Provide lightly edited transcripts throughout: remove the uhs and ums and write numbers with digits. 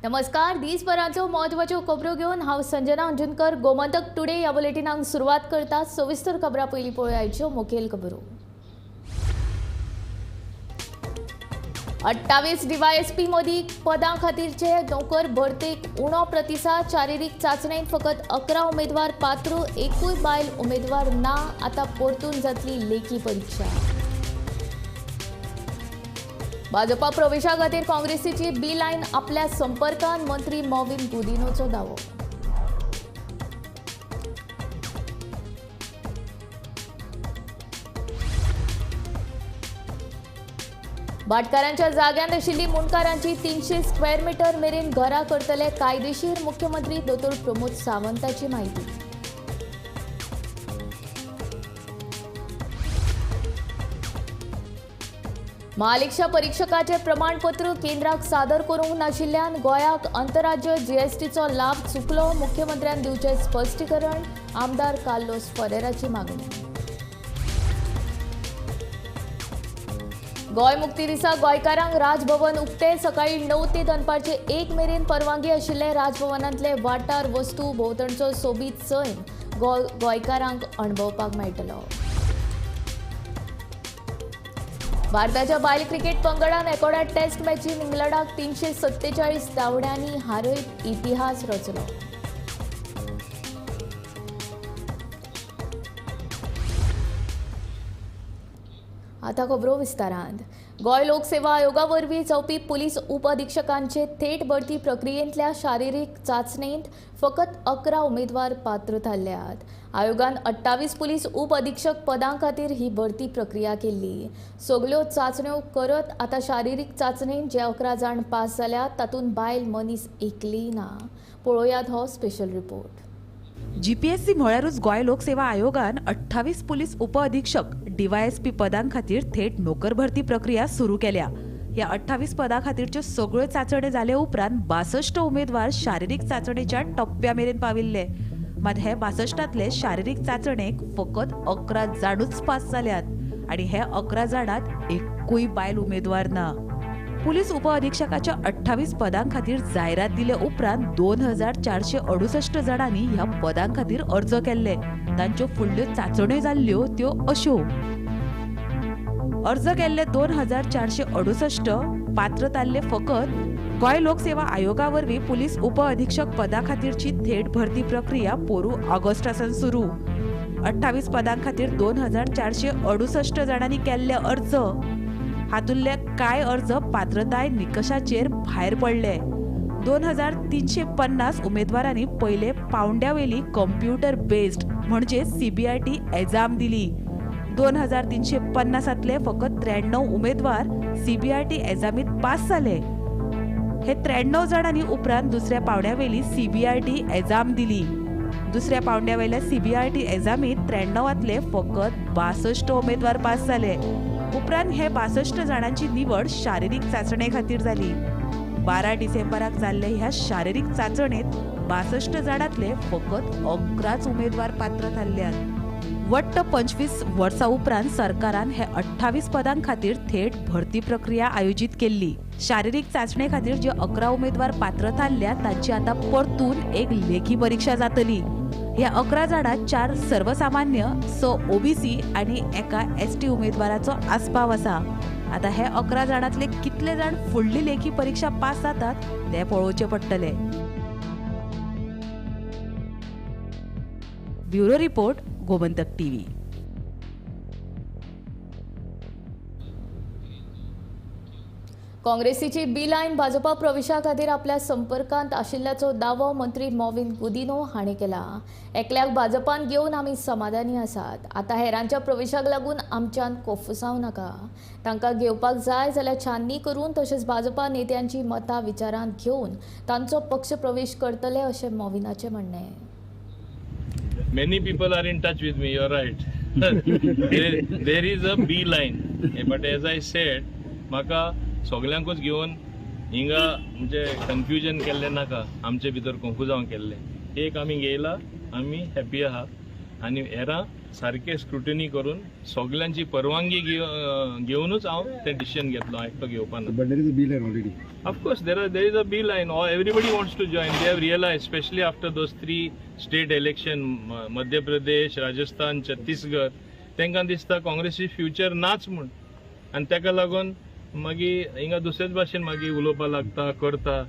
नमस्कार, दिसभराच्यो म्हत्वाच्यो खबरो घेवन हांव संजना अंजुनकर गोमंतक टुडे ह्या बुलेटिनाक सुरवात करता। सविस्तर खबरां पयलीं पळोवयाच्यो मुखेल खबरो। 28 डीवायएसपी मदीं पदां खातीरचे नोकर भरतेक उणो प्रतिसाद। शारिरीक चांचणेंत फकत 11 उमेदवार पात्र, एकूय बायल उमेदवार ना। आतां परतून जातली लेखी परिक्षा। भाजपा प्रवेशा खातीर काँग्रेसीची बी लायन आपल्या संपर्कांत, मंत्री मॉविन गुदिन्होचो दावो। भाटकारांच्या जाग्यांत आशिल्ली मुंडकारांची 300 स्क्वेअर मीटर मेरेन घरां करतले कायदेशीर, मुख्यमंत्री दोतोर प्रमोद सावंताची माहिती। महालेखा परीक्षकाचे प्रमाणपत्र केंद्राक सादर करूंक नाशिल्ल्यान गोंयाक आंतरराज्य जीएसटीचो लाभ चुकलो, मुख्यमंत्र्यान दिवचें स्पश्टीकरण, आमदार कार्लोस फरेराची मागणी। गोंय मुक्ती दिसा गोंयकारांक राजभवन उक्ते, सकाळी 9 ते दनपारचे 1 मेरेन परवानगी आशिल्ले राजभवनांतले वाठार, वस्तू, भोंवतणचो सोबीत सैम गोंयकारांक अणभवपाक मेळटलो। भारताच्या बायल क्रिकेट पंगडान एकोड्या टेस्ट मॅचीन इंग्लंडाक 347 धांवड्यांनी हारयत इतिहास रचलो। आता खबरो विस्तारान। गोंय लोकसेवा आयोगा वरवीं जावपी पुलीस उपअधिक्षकांचे थेट भरती प्रक्रियेंतल्या शारिरीक चांचणेंत फकत 11 उमेदवार पात्र थारल्यात। आयोगान 28 पुलीस उपअधिक्षक पदां खातीर ही भरती प्रक्रिया केल्ली। सगल्यो चांचण्यो करत आतां शारिरीक चांचणेंत जे 11 जाण पास जाल्यात तातूंत बायल मनीस एकली ना। पळोवयात हो स्पेशल रिपोर्ट। जीपीएससी म्हळ्यारूच गोंय लोकसेवा आयोगान 28 पुलीस उपअधिक्षक डीवायएसपी पदां खातीर थेट नोकर भरती प्रक्रिया सुरू केल्या। ह्या 28 पदां खातीरच्यो सगळ्यो चांचण्यो जाले उपरांत 62 उमेदवार शारिरीक चांचणेच्या टप्प्या मेरेन पाविल्ले। मात हे 62तले शारिरीक चांचणेक फकत 11 जाणूच पास जाल्यात आनी हे 11 जाणांत एकूय बायल उमेदवार ना। पुलीस उपअधिक्षकाच्या 28 पदां खातीर जायरात दिले उपरांत 2468 जाणांनी ह्या पदां खातीर अर्ज केल्ले। तांच्यो फुडल्यो चांचण्यो जाल्ल्यो त्यो अश्यो। अर्ज केल्ले 2468 पात्र थारले फकत गोंय लोकसेवा आयोगा वरवीं पुलीस उपअधिक्षक पदा खातीरची थेट भरती प्रक्रिया पोरू ऑगस्टासान सुरू। 28 पदां खातीर 2468 जाणांनी केल्ले अर्ज, हातूंतले कांय अर्ज पात्रताय निकशाचेर भायर पडले। 2350 उमेदवारांनी पयले पावंड्या वयली कंप्युटर बेस्ड म्हणजे सीबीआरटी एग्जाम दिली। 2350तले फकत 93 उमेदवार सीबीआरटी एग्जामीत पास जाले। हे 93 जाणांनी उपरांत दुसऱ्या पावंड्या वयली सीबीआरटी एग्जाम दिली। दुसऱ्या पावंड्या वयल्या सीबीआरटी एग्जामीत 93तले फकत 62 उमेदवार पास जाले। उपरांत हे 62 जाणांची निवड शारिरीक चांचणे खातीर जाली। 12 डिसेंबराक जाल्ले ह्या शारिरीक चांचणेंत 62 जाणांतले फकत 11 उमेदवार पात्र थारल्यात। वट्ट 25 वर्सां उपरांत सरकारान हे 28 पदां खातीर थेट भरती प्रक्रिया आयोजीत केल्ली। शारिरीक चांचणे खातीर जे 11 उमेदवार पात्र थारल्यात तांची आतां परतून एक लेखी परिक्षा जातली। ह्या 11 जाणांत 4 सर्वसामान्य, 6 ओबीसी आनी एका एसटी उमेदवाराचो आस्पाव आसा। आतां हे 11 जाणांतले कितले जाण फुडली लेखी परिक्षा पास जातात ते पळोवचे पडटले। Bureau report, Gomantak TV. काँग्रेसीची बी लायन भाजपा प्रवेशा खातीर आपल्या संपर्कांत आशिल्ल्याचो दावो मंत्री मॉविन गुदिन्हो हांणी केला। एकल्याक भाजपान घेवन आमी समाधानी आसात, आतां हेरांच्या प्रवेशाक लागून आमच्यान कोफुसांव नाका। तांकां घेवपाक जाय जाल्यार छाननी करून तशेंच भाजपा नेत्यांची मतां विचारांत घेवन तांचो पक्ष प्रवेश करतले अशें मॉविनाचें म्हणणें। Many people are in touch with me, you are right. There is a B line, but as I said, म्हाका सगल्यांकूच घेवन हिंगा म्हणजे कन्फ्युजन केल्लें नाका, आमचे भितर कंफ्युजांव केल्लें। एक आमी घेयला, आमी हॅपी आहा आनी हेरां सारकें स्क्रुटिनी करून सगल्यांची परवानगी घेवनूच हांव तें डिसिजन घेतलो, एकटो घेवपा ना. But there is a B line already. Of course, there is a B line. Or everybody wants to join. They have realized, especially after those three state election, Madhya Pradesh, Rajasthan, Chhattisgarh, तांकां दिसता काँग्रेसी future नाच म्हूण, आनी ताका लागून मागीर हिंगा दुसरेच भाशेन मागीर उलोवपाक लागता, करता.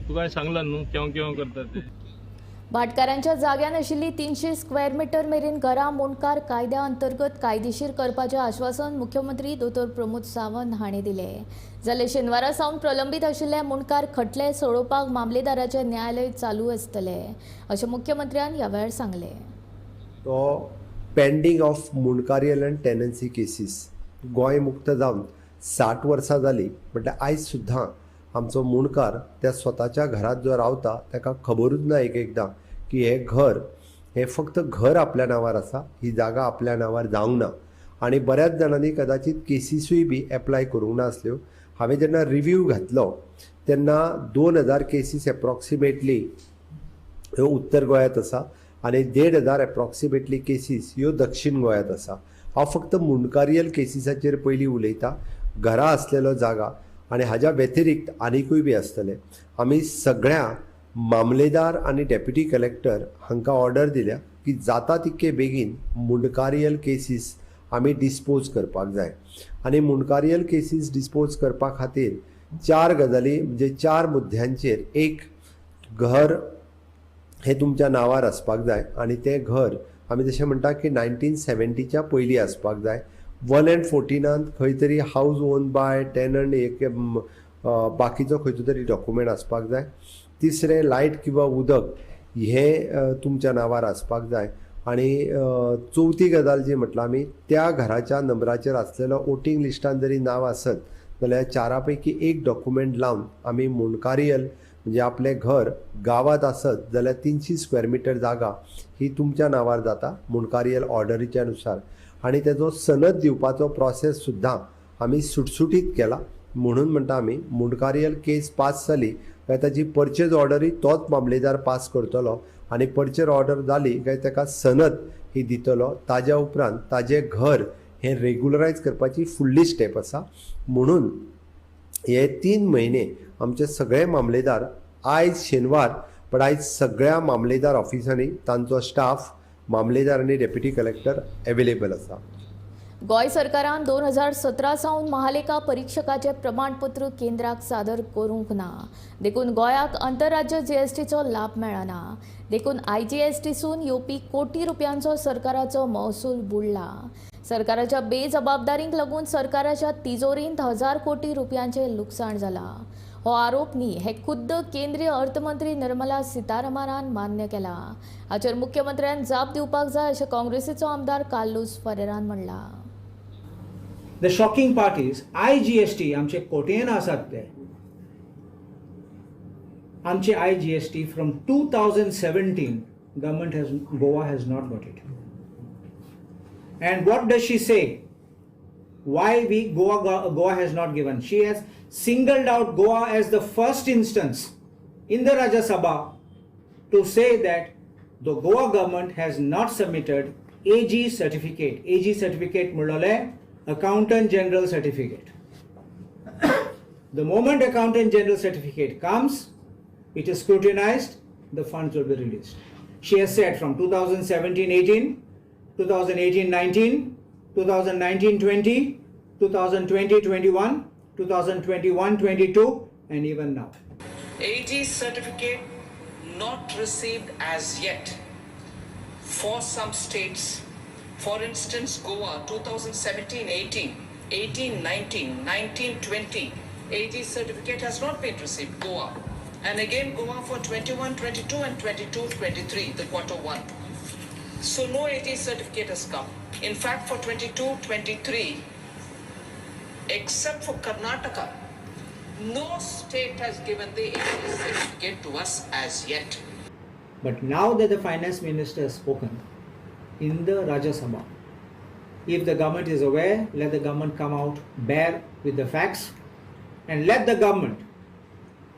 तुका हांवें सांगलां न्हू केव केव करता ते. भाटकारांच्या जाग्यान आशिल्ली 300 स्क्वेअर मिटर मेरेन घरां मुंडकार कायद्या अंतर्गत कायदेशीर करपाचें आश्वासन मुख्यमंत्री दोतोर प्रमोद सावंत हांणी दिलें. जाल्यार शेनवारा सावन प्रलंबीत आशिल्ले मुंडकार खटले सोडोवपाक मामलेदाराचें न्यायालय चालू आसतलें अशें मुख्यमंत्र्यान ह्या वेळार सांगलें. तो पेंडींग ऑफ मुंडकारियल अँड टेनन्सी केसीस, गोंय मुक्त जावन 60 वर्सां जालीं म्हटल्यार आयज सुद्दां आमचो मुंडकार त्या स्वताच्या घरांत जो रावता ताका खबरूच ना एक एकदां की हें घर हें फक्त घर आपल्या नांवार आसा, ही जागा आपल्या नांवार जावंक ना. आनी बऱ्याच जाणांनी कदाचीत केसीसूय बी एप्लाय करूंक नासल्यो. हांवें जेन्ना रिव्यू घातलो तेन्ना 2000 केसीस एप्रॉक्सिमेटली ह्यो उत्तर गोंयांत आसा आनी 1500 एप्रॉक्सिमेटली केसीस ह्यो दक्षीण गोंयांत आसा. हांव फक्त मुंडकारियल केसीसाचेर पयलीं उलयतां, घरा आसलेलो जागा आनी हाज्या व्यतिरिक्त आनिकूय बी आसतले. आमी सगळ्या मामलेदार आनी डेप्युटी कलेक्टर हांकां ऑर्डर दिल्या की जाता तितके बेगीन मुंडकारियल केसीस आमी डिस्पोज करपाक जाय. आनी मुंडकारियल केसीस डिस्पोज करपा खातीर 4 गजाली म्हणजे 4 मुद्द्यांचेर, एक घर हें तुमच्या नांवार आसपाक जाय आनी तें घर आमी जशें म्हणटा की 1970च्या पयलीं आसपाक जाय. 1 and 14 खंय तरी हावज ओन बाय टेनंट एक बाकीचो खंयचो तरी डॉक्युमेंट आसपाक जाय. तिसरें लायट किंवा उदक हें तुमच्या नांवार आसपाक जाय. आनी चवथी गजाल जी म्हटल्यार आमी त्या घराच्या नंबराचेर आसलेलो वोटींग लिस्टान जरी नांव आसत जाल्यार 4 पैकी एक डॉक्युमेंट लावन आमी मुंडकारियल म्हणजे आपलें घर गांवांत आसत जाल्यार 300 स्क्वेअर मिटर जागा ही तुमच्या नांवार जाता मुंडकारियल ऑर्डरीच्या नुसार. आनी तेजो सनद दिवपाचो प्रोसेस सुद्दां आमी सुटसुटीत केला. म्हणून म्हणटा आमी मुंडकारियल केस पास जाली काय ताजी परचेज ऑर्डरूय तोच मामलेदार पास करतलो आनी परचेज ऑर्डर जाली काय ताका सनद ही दितलो. ताज्या उपरांत ताजें घर हें रेगुलरायज करपाची फुडली स्टेप आसा. म्हणून हे 3 म्हयने आमचे सगळे मामलेदार आयज शेनवार पण आयज सगळ्या मामलेदार ऑफिसांनी तांचो स्टाफ मामलेदार आनी डेप्युटी कलेक्टर अवेलेबल आसा. गोंय सरकारान 2017 सावन महालेखा परीक्षकाचें प्रमाणपत्र केंद्राक सादर करूंक ना, देखून गोंयाक आंतरराज्य जीएसटीचो लाभ मेळना. देखून आयजीएसटीसून येवपी कोटी रुपयांचो सरकाराचो महसूल बुडला. सरकाराच्या बेजबाबदारींक लागून सरकाराच्या तिजोरींत 1000 कोटी रुपयांचें लुकसाण जालां. हो आरोप न्ही, हे खुद्द केंद्रीय अर्थमंत्री निर्मला सीतारमणान मान्य केला. हाचेर मुख्यमंत्र्यान जाप दिवपाक जाय अशें काँग्रेसीचो आमदार कार्लूस फरेरान म्हणलां. The shocking part is IGST आमचे कोटयेन आसात ते आमचे IGST from 2017 government has Goa has not got it. And what does she say? Why we Goa has not given? She has singled out Goa as the first instance in the Rajya Sabha to say that the Goa government has not submitted AG certificate. AG certificate म्हणलोले Accountant General certificate. The moment Accountant General certificate comes, it is scrutinized, the funds will be released. She has said from 2017-18, 2018-19, 2019-20, 2020-21, 2021-22, and even now. AG certificate not received as yet for some states. For instance, Goa 2017-18, 18-19, 19-20, AG certificate has not been received, Goa. And again Goa for 21-22 and 22-23, the quarter one. So no AG certificate has come. In fact, for 22-23, except for Karnataka, no state has given the AG certificate to us as yet. But now that the finance minister has spoken in the Rajya Sabha, if the government is aware, let the government come out bare with the facts, and let the government,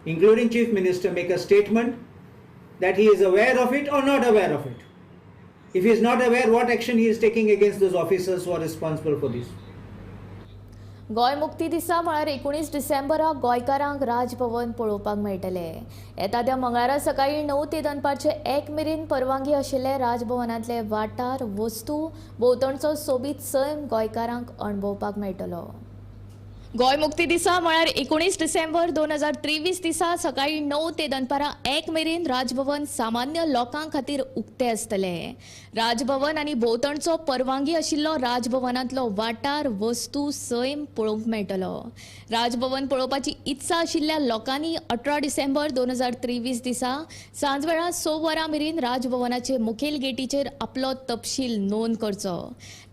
including Chief Minister, make a statement that he is aware of it or not aware of it. If he is not aware, what action he is taking against those officers who are responsible for this? Goa मुक्ती दिसा म्हळ्यार 19 डिसेंबराक गोंयकारांक राजभवन पळोवपाक मेळटले. येता त्या मंगळारा सकाळीं 9 ते दनपारचे 1 मेरेन परवानगी आशिल्ले राजभवनांतले वाठार, वस्तू, भोंवतणचो सोबीत सैम गोंयकारांक अणभवपाक मेळटलो. गोंय मुक्ती दिसा म्हळ्यार 19 डिसेंबर 2023 दिसा सकाळीं 9 ते दनपारां 1 मेरेन राजभवन सामान्य लोकां खातीर उक्ते आसतले. राजभवन आनी भोंवतणचो परवानगी आशिल्लो राजभवनांतलो वाठार, वस्तू, सैम पळोवंक मेळटलो. राजभवन पळोवपाची इत्सा आशिल्ल्या लोकांनी 18 डिसेंबर 2023 दिसा सांजवेळा 6 वरां मेरेन राजभवनाचे मुखेल गेटीचेर आपलो तपशील नोंद करचो.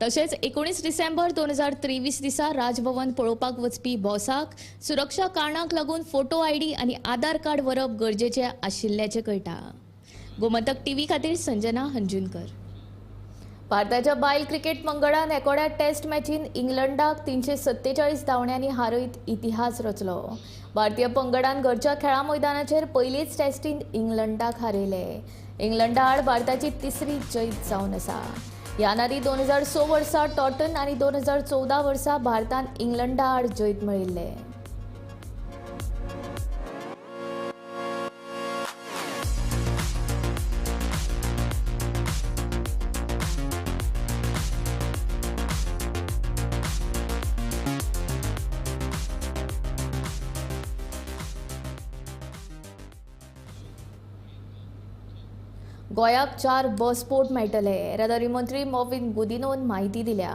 तशेंच 19 डिसेंबर 2023 दिसा राजभवन पळोवपाक वचपी भौसाक सुरक्षा कारणांक लागून फोटो आयडी आनी आधार कार्ड व्हरप गरजेचें आशिल्ल्याचें कळटा. गोमंतक टीव्ही खातीर संजना हंजुनकर. भारताच्या बायल क्रिकेट पंगडान एकोड्या टेस्ट मॅचीन इंग्लंडाक 347 धांवड्यांनी हारयत इतिहास रचलो. भारतीय पंगडान घरच्या खेळा मैदानाचेर पयलीच टेस्टीन इंग्लंडाक हारयले. इंग्लंडा आड भारताची तिसरी जैत जावन आसा. ह्या आदी 2006 वर्सा टॉटन आनी 2014 वर्सा भारतान इंग्लंडा आड जैत मेळिल्ले. गोंयाक 4 बसपोर्ट मेळटले. येरादारी मंत्री मॉविन गुदिनोन म्हायती दिल्या.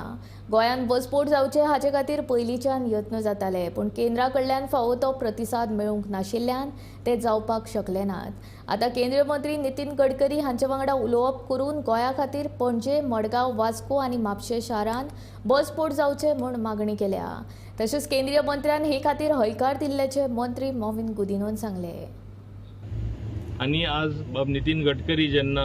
गोंयांत बसपोर्ट जावचे हाचे खातीर पयलींच्यान यत्न जाताले, पूण केंद्रा कडल्यान फावो तो प्रतिसाद मेळूंक नाशिल्ल्यान ते जावपाक शकले नात. आतां केंद्रीय मंत्री नितीन गडकरी हांचे वांगडा उलोवप करून गोंया खातीर पणजे, मडगांव, वास्को आनी म्हापशें शारांत बसपोर्ट जावचे म्हूण मागणी केल्या. तशेंच केंद्रीय मंत्र्यान हे खातीर हयकार दिल्ल्याचें मंत्री मॉविन गुदिनोन सांगलें. आनी आज बाब नितीन गडकरी जेन्ना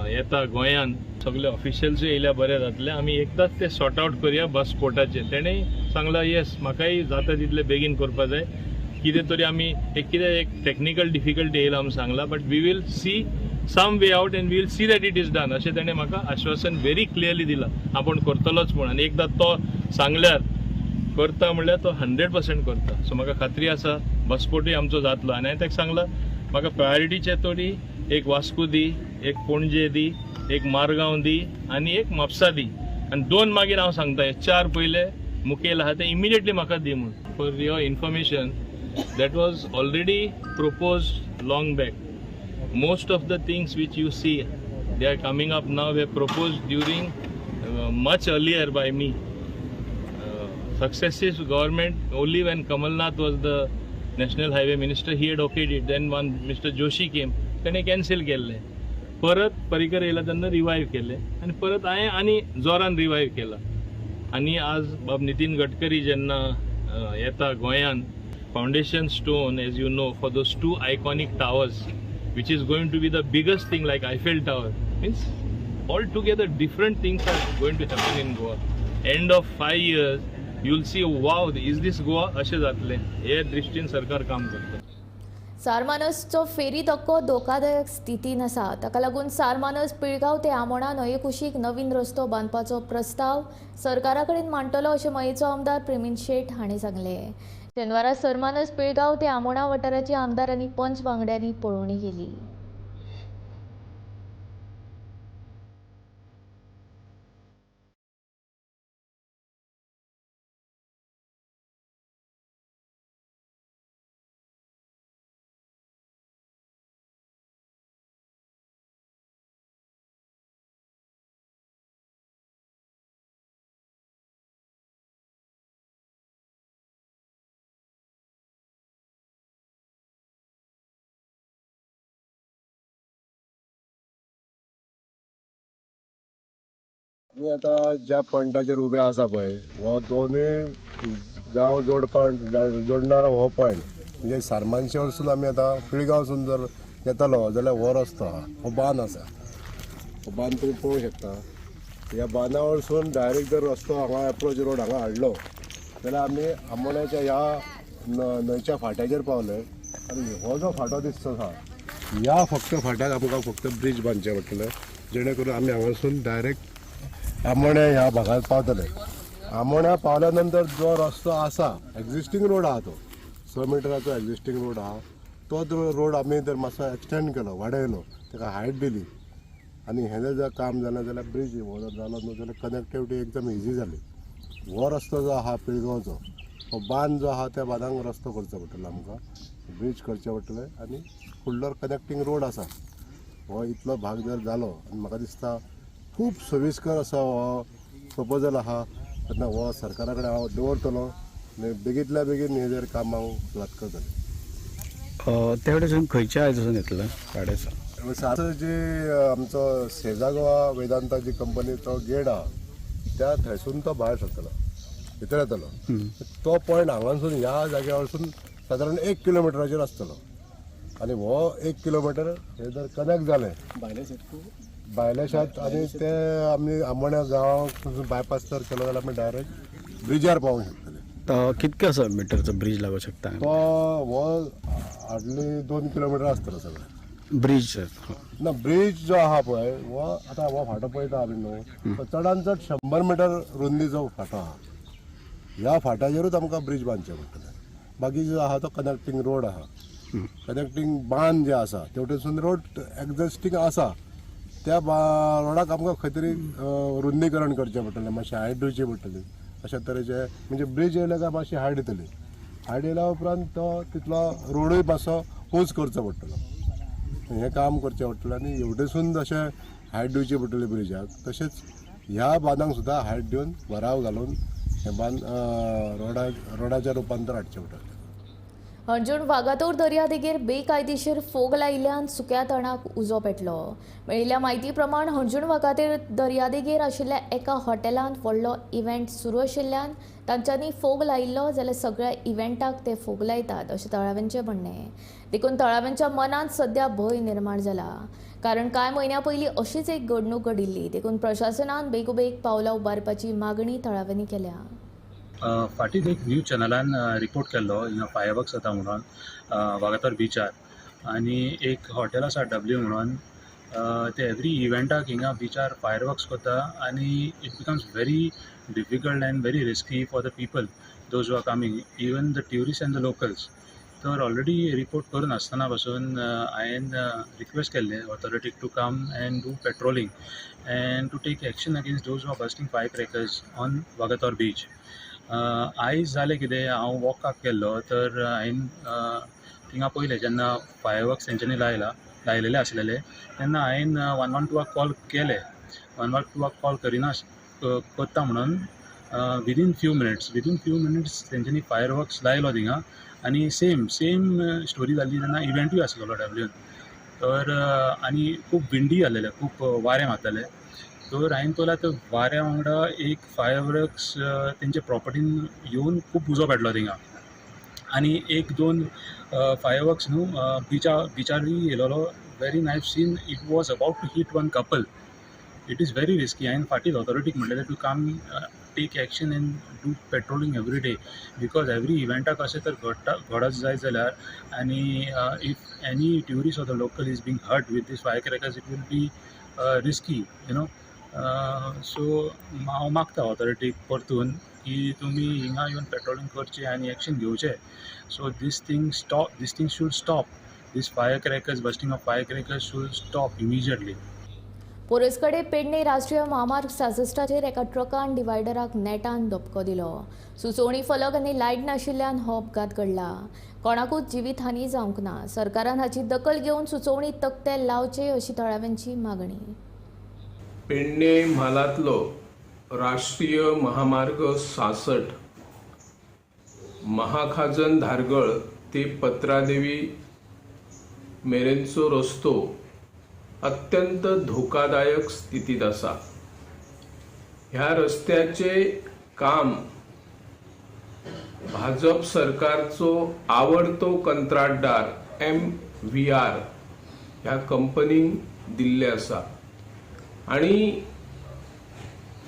येता गोंयांत, सगळे ऑफिशियल्सूय येयल्या बरें जातलें, आमी एकदांच ते सॉर्ट आवट करया बस पोर्टाचेर. तेणें सांगलां येस म्हाकाय जाता तितलें बेगीन करपा जाय, कितें तरी आमी एक कितें एक टॅक्निकल डिफिकल्टी येयला म्हूण सांगलां, but we will see some way out and we will see that it is done अशें तेणें म्हाका आश्वासन व्हेरी क्लियरली दिलां, आपूण करतलोच म्हूण. आनी एकदां तो सांगल्यार करता म्हणल्यार तो 100% करता. सो म्हाका खात्री आसा बसपोर्टूय आमचो जातलो. आनी हांवें ताका सांगलां म्हाका प्रायोरिटीचे तरी एक वास्को दी, एक पणजे दी, एक मारगांव दी आनी एक म्हापसा दी, आनी 2 मागीर हांव सांगता हे 4 पयले मुखेल आहा ते इमिडिएटली म्हाका दी म्हूण. For your information, that was already propose long back. Most of the things which you see they are coming up now were propose during much earlier by me. Successive government, only when Kamal Nath was the national highway minister, he had okayed it. Then one Mr. Joshi came, तेणे cancel केल्लें. परत पर्रीकर येयला तेन्ना revive केलें आनी परत हांवें आनी जोरान रिवायव केला. आनी आज बाब नितीन गडकरी जेन्ना येता गोंयांत, foundation stone as you know for those 2 iconic towers which is going to be the biggest thing like Eiffel Tower, means all together different things are going to happen in Goa. End of 5 years you will see wow is this Goa अशें जातलें. हे दृश्टीन सरकार काम करता. सारमानसचो फेरी धक्को धोकादायक स्थितीन आसा. ताका लागून सारमानस पिळगांव ते आमोणा न्हंये कुशीक नवीन रस्तो बांदपाचो प्रस्ताव सरकारा कडेन मांडटलो अशें मयेचो आमदार प्रेमीन शेट हांणी सांगलें. शेनवारा सरमानस पिळगांव ते आमोणा वाठाराची आमदार आनी पंच वांगड्यांनी पळोवणी केली. आमी आतां ज्या पॉयंटाचेर उबे आसा पळय, हो दोनूय गांव जोडणारो हो पॉयंट म्हणजे सारमानशे वरसून आमी आतां पिळगांवसून जर येतलो जाल्यार हो रस्तो आहा, हो बांद आसा, हो बांद तुमी पळोवंक शकता. ह्या बांदा वरसून डायरेक्ट जर रस्तो हांगा एप्रोच रोड हांगा हाडलो जाल्यार आमी आमोण्याच्या ह्या न्हंयच्या फाट्याचेर पावले. आनी हो जो फाटो दिसता आसा ह्या फक्त फाट्याक आमकां फक्त ब्रीज बांदचें पडटलें. जेणे करून आमी हांगासून डायरेक्ट आमोण्या ह्या भागात पावतले. आमोण्या पावल्या नंतर जो रस्तो आसा, एग्जिस्टींग रोड आहा, तो 6 मिटराचो एग्जिस्टींग रोड आहा, तो रोड आमी जर मातसो एक्सटेंड केलो, वाडयलो, ताका हायट दिली आनी हें जर काम जालें जाल्यार, ब्रिज हो जर जालो न्हू जाल्यार कनेक्टिविटी एकदम इजी जाली. हो रस्तो जो आहा पिळगांवचो, हो बांद जो आहा त्या बांदांक रस्तो करचो पडटलो आमकां, ब्रिज करचें पडटलें आनी फुडलो कनेक्टींग रोड आसा हो इतलो भाग जर जालो आनी म्हाका दिसता खूब सोयीस्कर असो हो प्रपोजल आहा. तेन्ना हो सरकारा कडेन हांव दवरतलो आनी बेगींतल्या बेगीन हेजेर काम हांव सुरवात करतलें. ते वटेसून खंयच्या हाजून येतले गाडयेचो? आतां जी आमचो सेजा गोवा वेदांता जी कंपनी तो गेट आहा त्या थंयसून तो भायर सरतलो, भितर येतलो. तो पॉयंट हांगासून ह्या जाग्या वरसून सादारण 1 किलोमिटराचेर आसतलो आनी हो 1 किलोमिटर हे जर कनेक्ट जालें भायल्या शेत आनी ते आमी आमोण्या गांवाक बायपास जर केलो जाल्यार आमी डायरेक्ट ब्रिजार पावूंक शकतले. तो कितके असो मिटरचो ब्रिज लागू शकता? तो हो हार्डली 2 किलोमिटर आसतलो सगळें. ब्रिज? ना, ब्रिज जो आहा पळय हो आतां हो फाटो पळयता आमी न्हू, तो चडान चड 100 मिटर रुंदीचो फाटो आहा. ह्या फाट्याचेरूच आमकां ब्रिज बांदचें पडटलें. बाकी जो आहा तो कनेक्टींग रोड आहा, कनेक्टींग बांद जे आसा तेवटेसून रोड एग्जिस्टींग आसा, त्या रोडाक आमकां खंय तरी रुंदीकरण करचें पडटलें, मातशें हायट दिवची पडटली. अशा तरेचे म्हणजे ब्रिज येयले काय मातशी हायट येतली, हायट येयल्या उपरांत तो तितलो रोडूय मातसो उंच करचो पडटलो. हें काम करचें पडटलें आनी हेवटेसून जशें हायट दिवची पडटली ब्रिजाक, तशेंच ह्या बांदांक सुद्दां हायट दिवन भराव घालून हें बांद रोडाच्या रुपांतर हाडचें पडटलें. हणजूण वागातोर दर्यादेगेर बेकायदेशीर फोग लायिल्ल्यान सुक्या तणाक उजो पेटलो. मेळिल्ल्या म्हायती प्रमाण हणजूण वागातोर दर्यादेगेर आशिल्ल्या एका हॉटेलांत व्हडलो इव्हेंट सुरू आशिल्ल्यान तांच्यांनी फोग लायिल्लो, जाल्यार सगळ्या इव्हेंटाक ते फोग लायतात अशें थळाव्यांचें म्हणणें. देखून थळाव्यांच्या मनांत सध्या भंय निर्माण जाला, कारण कांय म्हयन्यां पयलीं अशीच एक घडणूक घडिल्ली. देखून प्रशासनान बेगोबेग पावलां उबारपाची मागणी थळाव्यांनी केल्या. फाटींच एक न्यूज चॅनलान रिपोर्ट केल्लो हिंगा फायरवर्क्स जाता म्हणून वागातोर बिचार आनी एक हॉटेल आसा डब्ल्यू म्हणून, ते एवरी इव्हेंटाक हिंगा बिचार फायरवर्क्स करता आनी it becomes very difficult and very risky for the people those who are coming, even the tourist and the locals. तर ऑलरेडी रिपोर्ट करून आसतना पासून हांवें रिक्वेस्ट केल्लें ऑथॉरिटीक to come and do patrolling and to take action against those who are bursting fire crackers on Vagator beach. आयज जालें कितें, हांव वॉकाक गेल्लो तर हांवें थिंगा पळयलें जेन्ना फायरवर्क्स तेंच्यांनी लायलेले आसलेले तेन्ना हांवें 112 कॉल केले. 112 कॉल करिना करता म्हणून within few minutes तेंच्यांनी फायरवर्क्स लायलो थिंगा आनी सेम सेम स्टोरी जाली तेन्ना इव्हेंटूय आसलेलो डब्ल्यून. तर आनी खूब विंडी जालेलें, खूब वारें मारतालें. तर हांवें पळयलां ते वाऱ्या वांगडा एक फायरवर्क्स तेंच्या प्रॉपर्टीन येवन खूब उजो पेटलो थिंगा आनी एक दोन फायरवर्क्स न्हू बिचारूय येयलेलो, wherein I seen it was about to hit one couple. It is very risky. हांवें फाटींच ऑथॉरिटीक म्हणलेलें to come take action and do patrolling every day, because every इव्हेंटाक अशें तर घडटा घडत जायत जाल्यार आनी if any tourist or the local is being hurt with this fire crackers, it will be risky. So हांव मागता ऑथॉरिटीक परतून की तुमी हिंगा येवन पेट्रोलिंग करचें आनी एक्शन घेवचें, so this thing should stop. This fire crackers, bursting of fire crackers should stop immediately. पोरसकडे Pedne राष्ट्रीय म्हामार्ग 66चेर एका ट्रकान डिवायडराक नेटान धपको दिलो. सुचोवणी फलक आनी लायट नाशिल्ल्यान हो अपघात घडला. कोणाकूच जिवीत हानी जावंक ना. सरकारान हाची दखल घेवन सुचोवणी तकटे लावचे अशी थळाव्यांची मागणी. पेडणे म्हालांतलो राष्ट्रीय महामार्ग 66 महाखाजन धारगळ ते पत्रादेवी मेरेनचो रस्तो अत्यंत धोकादायक स्थितीत आसा. ह्या रस्त्याचे काम भाजप सरकारचो आवडतो कंत्राटदार एमव्हीआर ह्या कंपनीक दिल्लें आसा आनी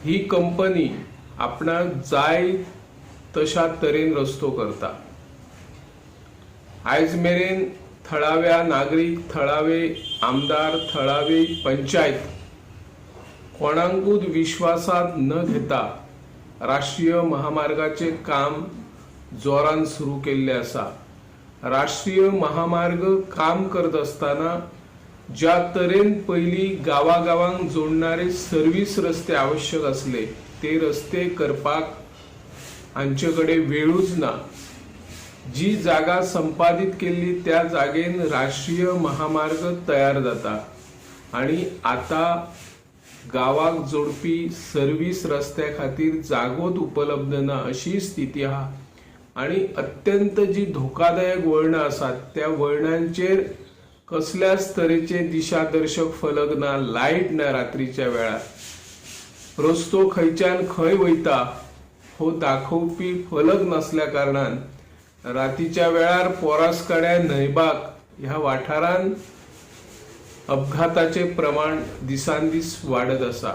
ही कंपनी आपणाक जाय तशा तरेन रस्तो करता. आयज मेरेन थळाव्या नागरीक, थळावे आमदार, थळावी पंचायत कोणाकूच विश्वासात न घेता राष्ट्रीय महामार्गाचे काम जोरान सुरू केल्ले आसा. राष्ट्रीय महामार्ग काम करत आसतना ज्या तरेन पयलीं गांवागांवांक जोडणारे सर्वीस रस्ते आवश्यक आसले ते रस्ते करपाक हांचे कडेन वेळूच ना. जी जागा संपादीत केल्ली त्या जागेन राष्ट्रीय महामार्ग तयार जाता आनी आतां गांवाक जोडपी सर्वीस रस्त्या खातीर जागोच उपलब्ध ना अशी स्थिती आहा आनी अत्यंत जी धोकादायक वळणां आसात त्या वळणांचेर कसल्याच तरेचे दिशादर्शक फलक ना, लायट ना. रात्रीच्या वेळार रस्तो खंयच्यान खंय वयता हो दाखोवपी फलक नासल्या कारणान रातीच्या वेळार पोरासकड्या न्हंयबाग ह्या वाठारान अपघाताचे प्रमाण दिसान दीस वाडत आसा.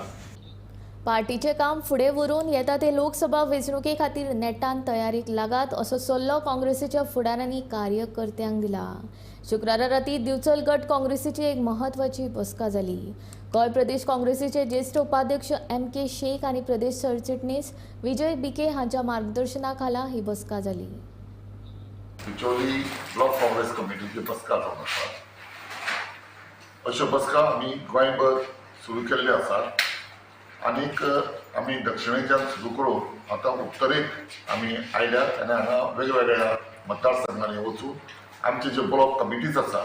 पार्टीचे काम फुडें व्हरून येता ते लोकसभा वेंचणुके खातीर नेटान तयारीक लागात असो सल्लो काँग्रेसीच्या फुडाऱ्यांनी कार्यकर्त्यांक दिला. शुक्रारा राती दिवचल गट काँग्रेसीची एक म्हत्वाची बसका जाली. गोंय प्रदेश काँग्रेसीचे ज्येश्ठ उपाध्यक्ष एम के शेख आनी प्रदेश सरचिटणीस विजय बिके हांच्या मार्गदर्शना खाला ही बसका जाली. बिचोली ब्लॉक काँग्रेस कमिटीची बसका जावन आसा. अश्यो बसका आमी गोंयभर सुरू केल्ल्यो आसात आनीक आमी दक्षिणेच्यान सुरू करून आतां उत्तरेक आमी आयल्यात आनी हांगा वेगवेगळ्या मतदारसंघांनी वचून आमचे जे ब्लॉक कमिटीज आसा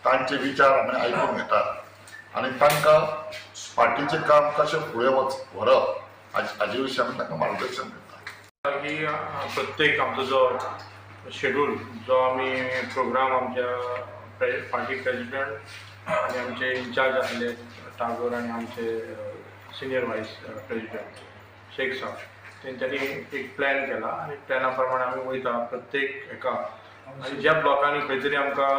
तांचे विचार आमी आयकून घेतात आनी तांकां पार्टीचें काम कशें फुडें व्हरप हाजे विशीं आमी तांकां मार्गदर्शन करतात. की प्रत्येक आमचो जो शेड्यूल जो आमी प्रोग्राम आमच्या पार्टी प्रेजिडेंट आनी आमचे इन्चार्ज आसले टागोर आनी आमचे सिनियर वायस प्रेजिडेंट शेख साहब, तेंच्यांनी एक प्लॅन केला आनी प्लॅना प्रमाणे आमी वयता प्रत्येक हेका. आनी ज्या ब्लॉकांनी खंय तरी आमकां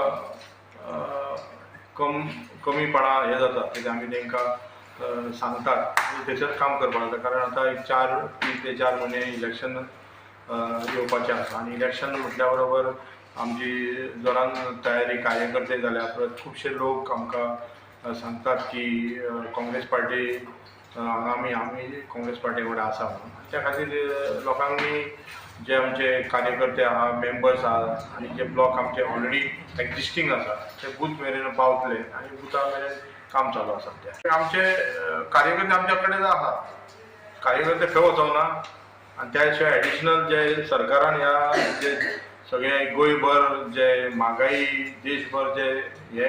कमीपणां हें जाता तेजें आमी तांकां सांगतात आनी थंयसर काम करपाक जाता. कारण आतां एक 3 ते 4 म्हयने इलेक्शन येवपाचें आसा आनी इलेक्शन म्हटल्या बरोबर आमची जोरान तयारी कार्यकर्ते जाल्या. परत खुबशे लोक आमकां सांगतात की काँग्रेस पार्टी हांगा आमी काँग्रेस पार्टी वांगडा आसा म्हणून. त्या खातीर लोकांनी जे आमचे कार्यकर्ते आहा, मेंबर्स आहा आनी जे ब्लॉक आमचे ऑलरेडी एक्जिस्टींग आसा ते बूथ मेरेन पावतले आनी बुथा मेरेन काम चालू आसा. ते आमचे कार्यकर्ते आमच्या कडेन आहा, कार्यकर्ते खंय वचोंक ना. आनी त्या शिवाय एडिशनल जे सरकारान ह्या जे सगळे गोंयभर जे म्हागाई, देशभर जे हे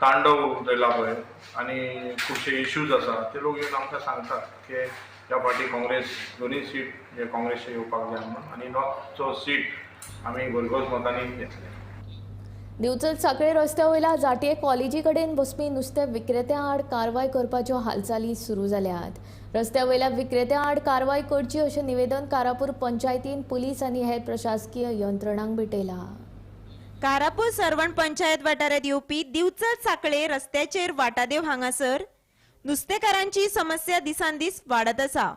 तांडव चयला पळय आनी खुबशे इश्यूज आसा ते लोक येवन आमकां सांगतात की ह्या फावटी काँग्रेस दोनूय सीट हे काँग्रेसचे येवपाक जाय म्हणून आनी नॉर्थचो सीट आमी भरघोस मतांनी घेतले. दिवचल सांखळे रस्त्या वयल्या जाटये कॉलेजी कडेन बसपी नुस्तें विक्रेत्यां आड कारवाय करपाच्यो हालचाली सुरू जाल्यात. रस्त्या वयल्या विक्रेत्यां आड कारवाय करची अशें निवेदन कारापूर पंचायतीन पुलीस आनी हेर प्रशासकीय यंत्रणांक भेटयलां. कारापूर सर्वण पंचायत वाठारात येवपी दिवचल सांखळे रस्त्याचेर वाटादेव हांगासर नुस्तेकारांची समस्या दिसान दीस वाडत आसा.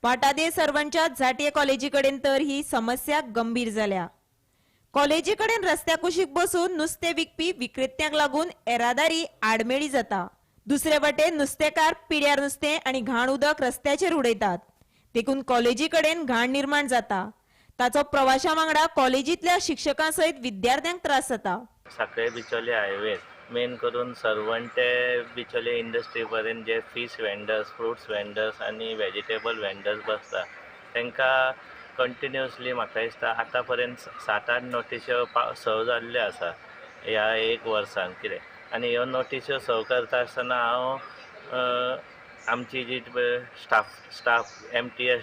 वाटादेव सर्वणच्या झाटये कॉलेजी कडेन तर ही समस्या गंभीर जाल्या. कॉलेजी कडेन रस्त्या कुशीक बसून नुस्तें विकपी विक्रेत्यांक लागून येरादारी आडमेळी जाता. दुसरे वटेन नुस्तेकार पिड्यार नुस्तें आनी घाण उदक रस्त्याचेर उडयतात, देखून कॉलेजी कडेन घाण निर्माण जाता. ताचो प्रवाशां वांगडा कॉलेजींतल्या शिक्षकां सयत विद्यार्थ्यांक त्रास जाता. सांखळे बिचोले हायवे, मेन करून सर्वण ते बिचोले इंडस्ट्री पर्यंत जे फीश वेंडर्स, फ्रुट्स वेंडर्स आनी वेजिटेबल वेंडर्स बसता तांकां कंटिन्युअसली म्हाका दिसता आतां पर्यंत सात आठ नोटिश्यो सर्व जाल्ल्यो आसा ह्या एक वर्सान कितें. आनी ह्यो नोटिश्यो सर्व करता आसतना हांव आमची जी स्टाफ एमटीएस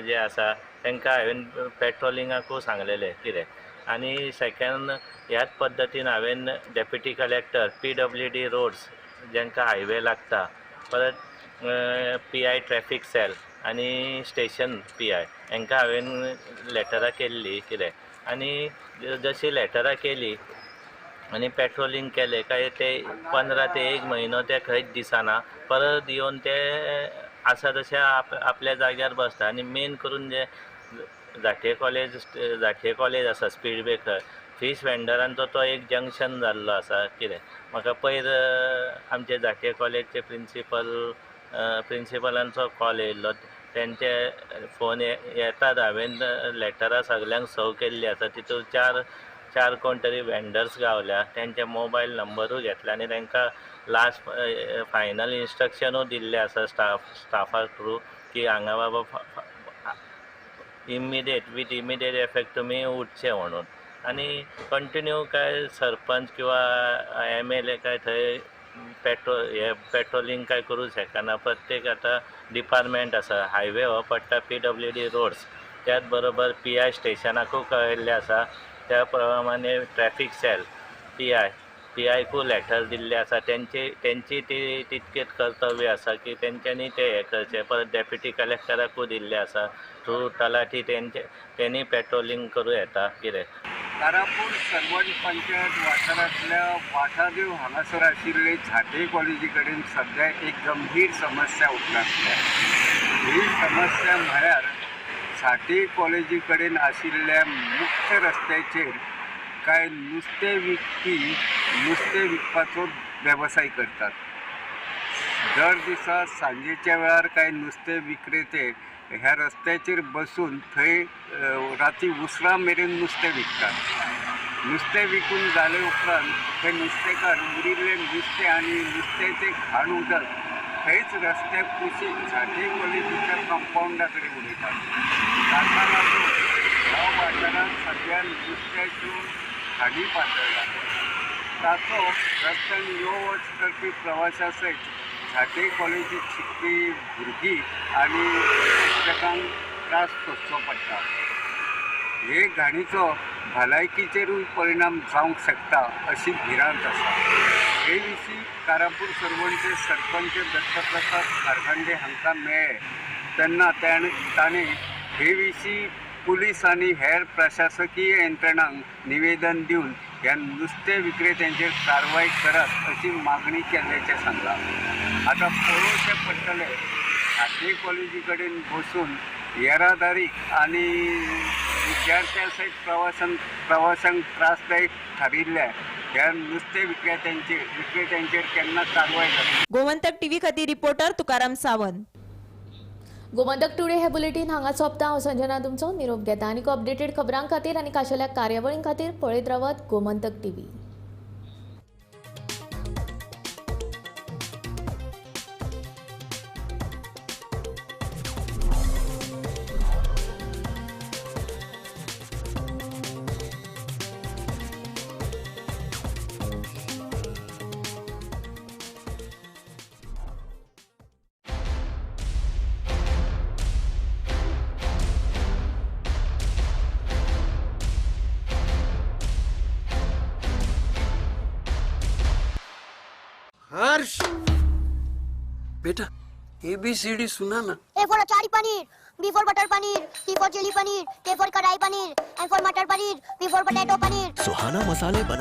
जे आसा तांकां हांवें पेट्रोलिंगाकूय सांगलेलें कितें. आनी सेकंड, ह्याच पद्दतीन हांवें डेप्युटी कलेक्टर, पीडब्ल्यूडी रोड्स जांकां हायवे लागता, परत पीआय ट्रॅफीक सेल आनी स्टेशन पीआय हांकां हांवें लेटरां केल्लीं कितें. आनी जशीं लेटरां केली आनी पेट्रोलिंग केलें काय ते 15 ते एक म्हयनो ते खंयच दिसना. परत येवन ते आसा तशे आपल्या जाग्यार बसता. आनी मेन करून जे झांटये कॉलेज आसा, स्पीड ब्रेकर, फीश वेंडरांचो तो एक जंक्शन जाल्लो आसा कितें. म्हाका पयर आमचे झांटये कॉलेजचे प्रिंसिपल प्रिंसिपलांचो कॉल येयल्लो, तेंचे फोन येतात. हांवें लेटरां सगल्यांक सर्व केल्लीं आसा. तितून चार कोण तरी वेंडर्स गावल्या, तेंचे मोबायल नंबरूय घेतले आनी तांकां लास्ट फायनल इन्स्ट्रक्शनूय दिल्लें आसा स्टाफा थ्रू की हांगा बाबा इमिडिएट वीथ इमिडिएट इफेक्ट तुमी उठचे म्हणून. आनी कंटिन्यू काय सरपंच किंवा MLA काय थंय पेट्रोलिंग काय करूं शकना. प्रत्येक आतां डिपार्टमेंट आसा, हायवे हो पडटा PWD roads, त्याच बरोबर PI स्टेशनाकूय कळयल्लें आसा. त्या प्रमाणे ट्रॅफिक सेल PIकूय लेटर दिल्लें आसा. तेंची ती तितकेच कर्तव्य आसा की तेंच्यांनी तें हें करचें. परत डेप्युटी कलेक्टराकूय दिल्लें आसा थ्रू तलाठी तेणी पेट्रोलिंग करूं येता कितें. कारापूर सर्वण पंचायत वाठारांतल्या वाठादेव हांगासर आशिल्ले झांट्ये कॉलेजी कडेन सद्या एक गंभीर समस्या उप्रासल्या. ही समस्या म्हळ्यार झांट्ये कॉलेजी कडेन आशिल्ल्या मुख्य रस्त्याचेर कांय नुस्तें विकपी नुस्तें विकपाचो वेवसाय करतात. दर दिसा सांजेच्या वेळार कांय नुस्तें विक्रेते ह्या रस्त्याचेर बसून थंय राती उसरां मेरेन नुस्तें विकतात. नुस्तें विकून जाले उपरांत थंय नुस्तेकार उरिल्लें नुस्तें आनी नुस्त्याचें घाण उदक थंयच रस्त्या कुशीक झांट्ये कॉलेजीच्या कंपावंडा कडेन उडयतात. ताका लागून ह्या वाठारांत सद्या नुस्त्याच्यो घाणी पातळ्ळ्या. ताचो रस्त्यान यो वच करपी प्रवाशां सयत झांट्ये कॉलेजीत शिकपी भुरगीं आनी शिक्षकांक त्रास सोंसचो पडटा. हे घाणीचो भलायकीचेरूय परिणाम जावंक शकता अशी भिरांत आसा. हे विशीं कारापूर सर्वणचे सरपंच दत्तप्रसाद कारखांडे हांकां मेळ्ळे तेन्ना ताणें हे विशीं पुलीस आनी हेर प्रशासकीय यंत्रणांक निवेदन दिवन ह्या नुस्तें विक्रेत्यांचेर कारवाय करात अशी मागणी केल्ल्याचें सांगलां. आतां पळोवचें पडटलें झांट्ये कॉलेजी कडेन बसून येरादारी आनी विद्यार्थ्यां सयत प्रवाशांक त्रासदायक थारिल्ल्या ह्या नुस्तें विक्रेत्यांचेर केन्ना कारवाय जाता. गोमंतक टीव्ही खातीर रिपोर्टर तुकाराम सावंत. गोमंतक टुडे हे बुलेटीन हांगा सोंपता. हांव संजना तुमचो निरोप घेता. आनी अपडेटेड खबरां खातीर आनी खाशेल्या कार्यावळीं खातीर पळयत रावात गोमंतक टीव्ही. हर्ष बेटा ABCD सुना ना. A for achari paneer, B for butter paneer, C for chili paneer, K for kadai paneer, M for matar paneer, P for potato paneer. Suhana मसाले बना